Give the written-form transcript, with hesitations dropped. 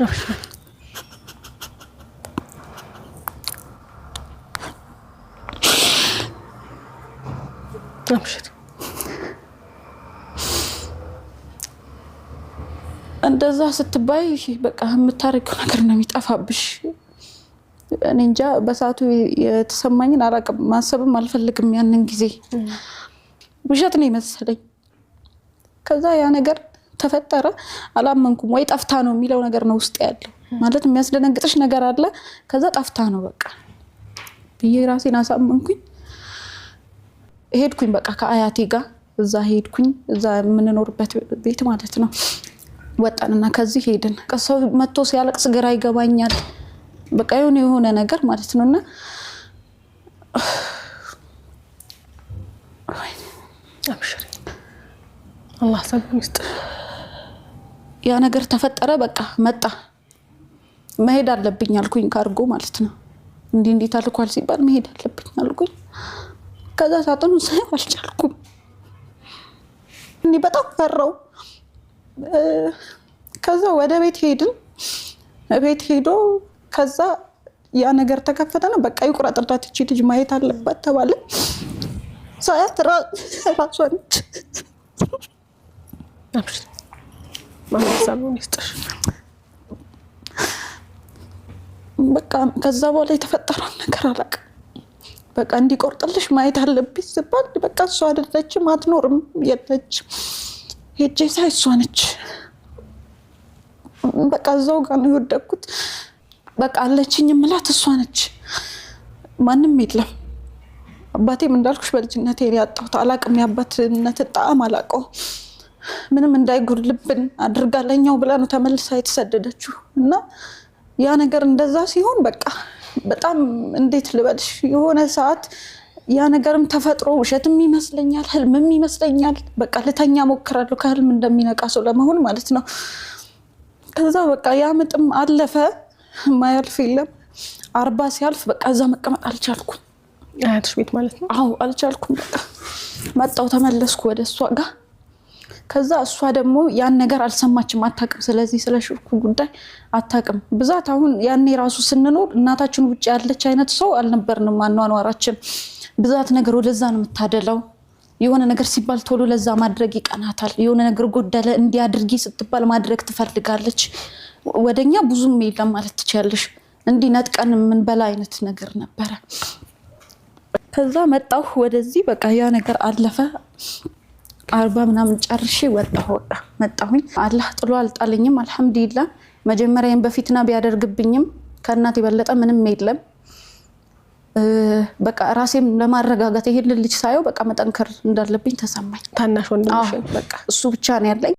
አብሽሪ። እንደዛ ስትባይ በቃ የምታደርጊው ነገር ነው የሚጠፋብሽ። እኔ እንጃ በሰዓቱ የተሰማኝን አላውቅም፣ ማሰብም አልፈልግም። ያንን ጊዜ ውሸት ነው የመሰለኝ። ከዛ ያ ነገር ተፈጠረ፣ አላመንኩም። ወይ ጠፍታ ነው የሚለው ነገር ነው ውስጥ ያለው። ማለት የሚያስደነግጥሽ ነገር አለ። ከዛ ጠፍታ ነው በቃ ብዬ ራሴን አሳመንኩኝ። ሄድኩኝ በቃ ከአያቴ ጋር እዛ ሄድኩኝ፣ እዛ የምንኖርበት ቤት ማለት ነው። ወጣንና ከዚህ ሄድን። ሰው መጥቶ ሲያለቅስ ግራ ይገባኛል። በቃ የሆነ የሆነ ነገር ማለት ነው እና አብሽሪ፣ አላህ ሰላም ይስጥ። ያ ነገር ተፈጠረ። በቃ መጣ። መሄድ አለብኝ አልኩኝ፣ ካርጎ ማለት ነው። እንዲህ እንዲህ ታልኳል ሲባል መሄድ አለብኝ አልኩኝ። ከዛ ሳጥኑን ሳየው አልቻልኩም። እኔ በጣም ፈራው። ከዛ ወደ ቤት ሄድን። ቤት ሄዶ ከዛ ያ ነገር ተከፈተ ነው። በቃ ይቁረጥላት ይቺ ልጅ ማየት አለባት ተባለ። ሳያት ራሷ ነች። አብሽሪ፣ አላህ ሰላም ይስጥሽ። በቃ ከዛ በኋላ የተፈጠረውን ነገር አላውቅም። በቃ እንዲቆርጥልሽ ማየት አለብኝ ስባል በቃ እሷ አይደለችም፣ አትኖርም፣ የለችም። ሄጄ ሳይ እሷ ነች። በቃ እዛው ጋር ነው የወደቅኩት። በቃ አለችኝ የምላት እሷ ነች፣ ማንም የለም። አባቴም እንዳልኩሽ በልጅነቴ ያጣሁት አላቅም፣ የአባትነት ጣዕም አላውቀውም። ምንም እንዳይጎድልብን አድርጋ ለኛው ብላ ነው ተመልሳ የተሰደደችው እና ያ ነገር እንደዛ ሲሆን በቃ በጣም እንዴት ልበልሽ፣ የሆነ ሰዓት ያ ነገርም ተፈጥሮ ውሸትም ይመስለኛል፣ ህልምም ይመስለኛል። በቃ ልተኛ ሞክራለሁ ከህልም እንደሚነቃ ሰው ለመሆን ማለት ነው። ከዛ በቃ ያ ምጥም አለፈ፣ ማያልፍ የለም። 40 ሲያልፍ በቃ እዛ መቀመጥ አልቻልኩም። አያትሽ ቤት ማለት ነው? አዎ አልቻልኩም። በቃ መጣሁ፣ ተመለስኩ ወደ እሷ ጋር። ከዛ እሷ ደግሞ ያን ነገር አልሰማችም፣ አታውቅም። ስለዚህ ስለ ሽርኩ ጉዳይ አታውቅም ብዛት። አሁን ያኔ ራሱ ስንኖር እናታችን ውጭ ያለች አይነት ሰው አልነበርንም። አኗኗራችን ብዛት ነገር ወደዛ ነው የምታደላው። የሆነ ነገር ሲባል ቶሎ ለዛ ማድረግ ይቀናታል። የሆነ ነገር ጎደለ እንዲያድርጊ ስትባል ማድረግ ትፈልጋለች። ወደኛ ብዙም የለም ማለት ትችያለሽ። እንዲህ ነጥቀን የምንበላ አይነት ነገር ነበረ። ከዛ መጣሁ ወደዚህ። በቃ ያ ነገር አለፈ። 40 ምናምን ጨርሼ ወጣሁ። በቃ መጣሁኝ። አላህ ጥሎ አልጣለኝም። አልሐምዱሊላህ። መጀመሪያም በፊትና ቢያደርግብኝም ከእናት የበለጠ ምንም የለም። በቃ ራሴም ለማረጋጋት ይሄንን ልጅ ሳየው በቃ መጠንከር እንዳለብኝ ተሰማኝ። ታናሽ ወንድምሽ? በቃ እሱ ብቻ ነው ያለኝ።